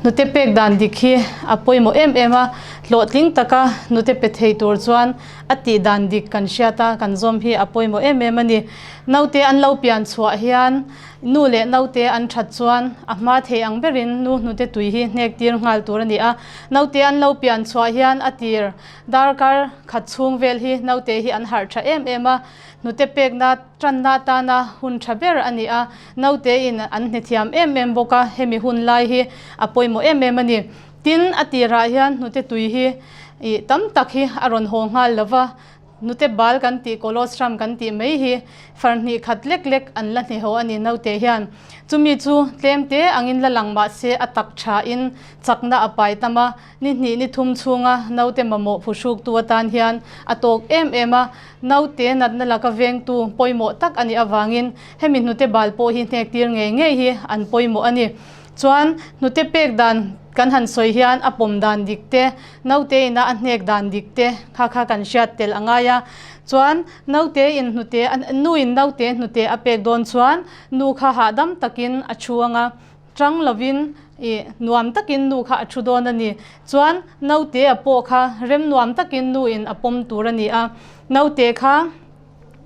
Hnute pek dan dik hi a pawimawh em em a, hlawhtling taka hnute pe thei tur chuan a tih dan dik kan hriat a, kan zawm hi a pawimawh em em a ni. Naute an lo pian chhuah hian nu leh naute an that chuan a hma thei ang berin nu hnute tui hi hnek tir nghal tur a ni a. Naute an lo pian chhuah hian a tir darkar khat chhung vel hi naute hi an harh tha em em a, hnute pekna Tanna atana hun tha ber a ni a, naute in an hnethiam em em bawk a, hemi hun lai hi a pawimawh em em a ni. Tin, a tirah hian hnute tui hi ih tam tak hi a rawn haw nghal lo va, hnute bal kan tih colostrum kan tih mai hi farhnih khat lek lek an la hne haw a ni naute hian. Chumi chu tlem te angin la lang mah se a tak tha in chakna a pai tam a, Ni hnih ni thum chhunga naute mamawh phuhruktu atan hian a tawk em em a, naute natna laka vengtu pawimawh tak a nih avangin hemi hnute bal pawh hi hnek tir ngei ngei hi an pawimawh a ni. Chuan hnute pek dan kan han sawi hian a pawm dan dik te, naute ina a hnek dan dik te kha kha kan hriat tel a ngai a. Chuan naute in hnute nu in naute hnute a pek dawn chuan nu kha hahdam takin a thu anga, Chang lovin i nuam takin nu kha a thu dawn a ni. Chuan naute a pawh kha rem nuam takin nu in a pawm tur a ni a. Naute kha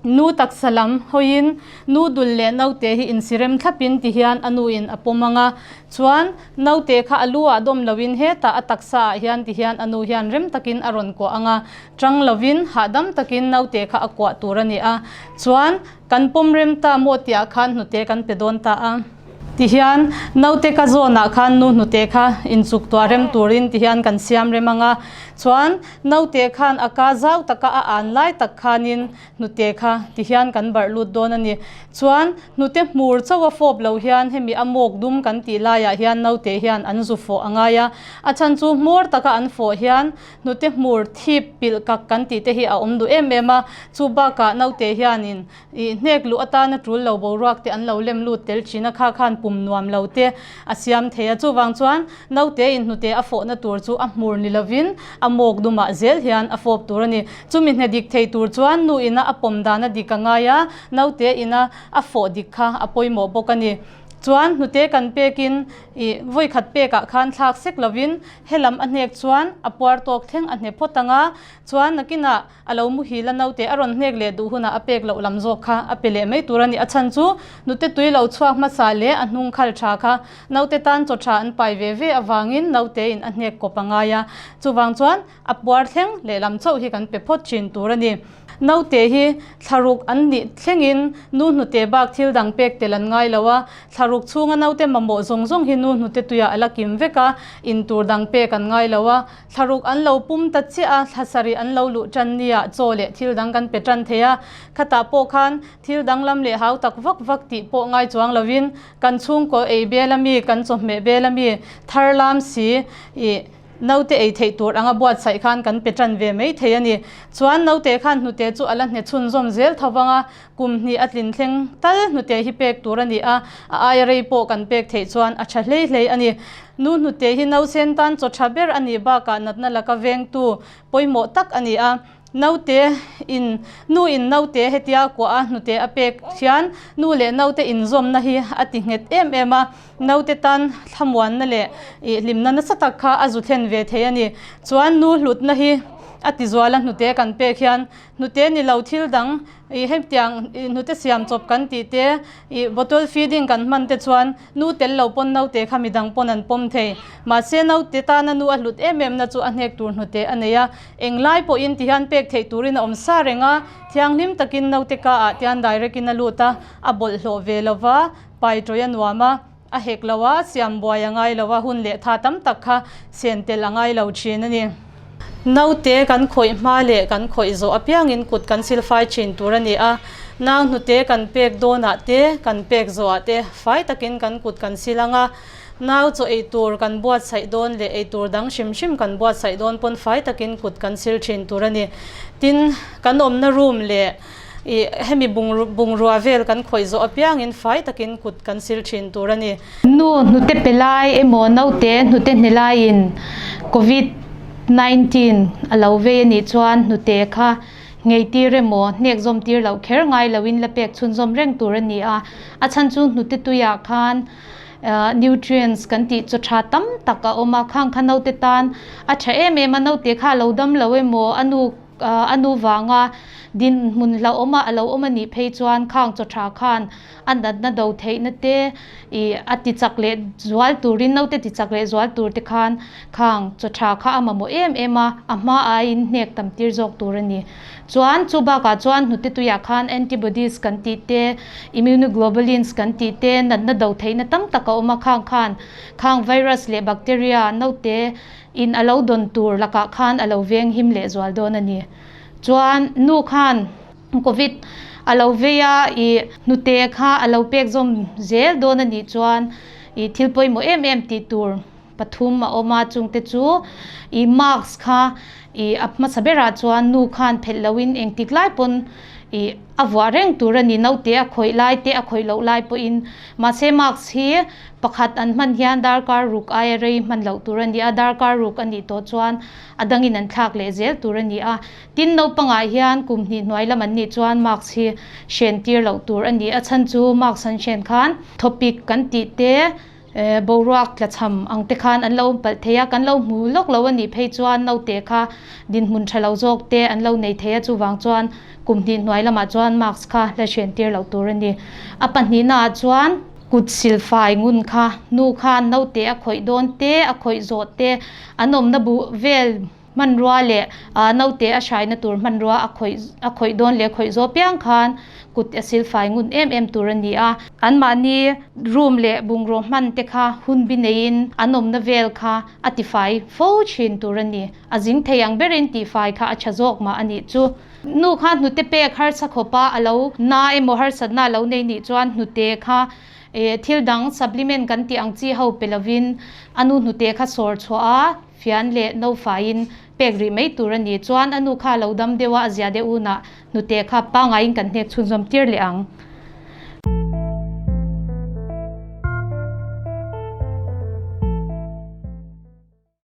nu taksa lam hawiin nu dul leh naute hi insirem thlapin ti hian a nu in a pawm ang a. Chuan naute kha a lu ah dawm loin hetah a taksa ah hian ti hian a nu hian rem takin a rawn kuah ang a. Chang lovin hahdam takin naute kha a kuah tur a ni a. Chuan kan pawm rem ta maw tih ah khan hnute kan pe dawn ta a. Tihian naute ka zawnah khan nu hnute kha inchuk tuah rem turin tihian kan siam rem ang a, chuan naute khan a ka zau taka a an lai tak khanin hnute kha tihian kan barh lut dawn a ni. Chuan hnute hmur chauh a fawp lo hian hemi a mawk dum kan tih laiah hian naute hian an zu fawh a ngai a, a chhan chu hmawr taka an fawh hian hnute hmur thip pilh kak kan tih te hi a awm duh em em a, chu bakah naute hianin Ih hnek luh atana tul lo boruak te an lo lem lut tel thin a, kha khan pum nuam lo te a siam thei a. Chuvang chuan naute in hnute a fawhna tur chu a hmur ni lovin a mawk dumah zel hian a fawp tur a ni. Chumi hne dik thei tur chuan nu ina a pawm dana dik a ngai a, naute ina a fawh dik kha a pawimawh bawk a ni. Chuan hnute kan pekin ih vawi khat pekah khan thlak sek lovin helam a hnek chuan a puar tawk thleng a hne phawt ang a, chuan nakinah A lo muhil a naute a rawn hnek leh duh hunah a pek loh lam zawk kha a pe leh mai tur a ni. A chhan chu nute tui lo chhuak hmasa leh a hnung khal tha kha naute tan chaw tha an pai ve ve avangin naute in a hnek kawp a ngai a. Chuvang chuan a puar thleng leh lam chauh hi kan pe phawt thin tur a ni. Naute hi thlaruk an nih thlengin nu hnute bak thil dang pek tel an ngai lo a. Thlaruk chhunga naute mamawh zawng zawng hi nu hnute tuiah a la kim vek a, in tur dang pek an ngai lo a. Thlaruk an lo pum ta chiah a, thla sarih an lo luh tan nia chaw leh thil dang kan pe tan thei a. Khatah pawh khan thil danglam leh hau tak vak vak tih pawh ngai chuang lovin kan chhungkaw ei bel ami, kan chawhmeh bel ami, thar lam si ih naute ei theih tur anga buatsaih khan kan pe tan ve mai thei a ni. Chuan naute khan hnute chu a la hne chhunzawm zel tho vang a, kum hnih a tlin thleng tal hnute hi pek tur a ni a, a aia rei pawh kan pek theih chuan a tha hlei hlei a ni. Nu hnute hi nausen tan chaw tha ber a nih bakah natna laka vengtu pawimawh tak a ni a. Naute in nu in naute hetia a kuah a hnute a pek hian nu leh naute inzawmna hi a ti nghet em em a, naute tan thlamuanna leh ih hlimna nasa tak kha a zu thlen ve thei a ni. Chuan nu hlutna hi a ti zual a hnute kan pek hian hnute ni lo thil dang Ih hetiang ih hnute siam chawp kan tih te, ih bottle feeding kan hman te chuan nu tel lo pawn naute kha midang pawn an pawm thei. Mahse naute tana nu a hlut em em na chu a hnek tur hnute a nei a, englai pawhin ti hian pek theih turin a awm sa reng a, thianghlim takin naute ka ah tian direct in a lut a, a bawlhhlawh ve lo va, pai tawih a nuam a, a hek lo a, siam buai a ngai lo a, hun leh tha tam tak kha sen tel a ngai lo thin a ni. Naute kan khawih hma leh kan khawih zawh apiangin kut kan silfai thin tur a ni a, nau hnute kan pek dawnah te, kan pek zawhah te fai takin kan kut kan sil ang a, nau chaw ei tur kan buatsaih dawn leh ei tur dang hrim hrim kan buatsaih dawn pawn fai takin kut kan sil thin tur a ni. Tin, kan awmna room leh ih hemi bungrua vel kan khawih zawh apiangin fai takin kut kan sil thin tur a ni. Nu hnute pe lai emaw naute hnute hne laiin Covid 19 a lo vei a nih chuan hnute kha ngei tir emaw hnek zawm tir loh kher ngai loin la pek chhunzawm reng tur a ni a, a chhan chu hnute tuiah khan. Nutrients kan tih chaw tha tam tak a awm a, khang kha naute tan a tha em em a, naute kha a lo dam lo emaw a nu a nu vanga dinhmun hlauhawm a lo awm a nih phei chuan khang chaw tha khan a natna do theihna te ih a ti chak leh zual turin naute ti chak leh zual tur te khan khang chaw tha kha a mamawh em em a, a hma aiin hnek tam tir zawk tur a ni. Chuan chu bakah chuan hnute tuiah khan antibodies kan tih te, immunoglobulins kan tih te, natna do theihna tam tak a awm a, khang khan khang virus leh bacteria naute in a lo dawn tur lakah khan a lo veng him leh zual dawn a ni. Chuan nu khan Covid a lo vei a, ih hnute kha a lo pek zawm zel dawn a nih chuan ih thil pawimawh em em tih tur pathum a awm a, chungte chu ih mask kha ih a hmasa berah chuan nu khan phelh loin engtik lai pawn ih a vuah reng tur a ni, naute a khawih lai te a khawih loh lai pawhin mahse mask hi pakhat an hman hian darkar ruk aia rei hman loh tur a ni a, darkar ruk a nih tawh chuan a dangin an thlak leh zel tur a ni a, tin naupangah hian kum hnih hnuai lam an nih chuan mask hi hren tir loh tur a ni, a chhan chu mask an hren khan thawpik kan tih te. Boruak tlachham ang te khan an lo awm palh thei a, kan lo hmu lawk lo a nih phei chuan naute kha dinhmun tha lo zawk te an lo nei thei a, chuvang chuan kum hnih hnuai lamah chuan mask kha la hren tir loh tur a ni. A pahnihnaah chuan kut silfai ngun kha nu khan naute a khawih dawn te, a khawih zawh te, an awmna buh vel Hmanrua leh naute a hraina tur hmanrua a khawih a khawih dawn leh khawih zawh piang khan kut a silfai ngun em em tur a ni a. Anmahni room leh bungraw hman te kha hun bi neiin an awmna vel kha a tifai fo thin tur a ni. A zing thei ang berin tihfai kha a tha zawk mah a nih chu. Nu kha hnute pek harsa khawpa a lo na emaw harsatna a lo nei nih chuan hnute kha thil dang supplement kan tih ang chi ho pe lovin a nu hnute kha sawr chhuah a, Fian leh nofaiin pek rih mai tur a ni. Chuan a nu kha a lo dam deuh a, a zia deuh hunah hnute kha pangaiin kan hnek chhunzawm tir leh ang.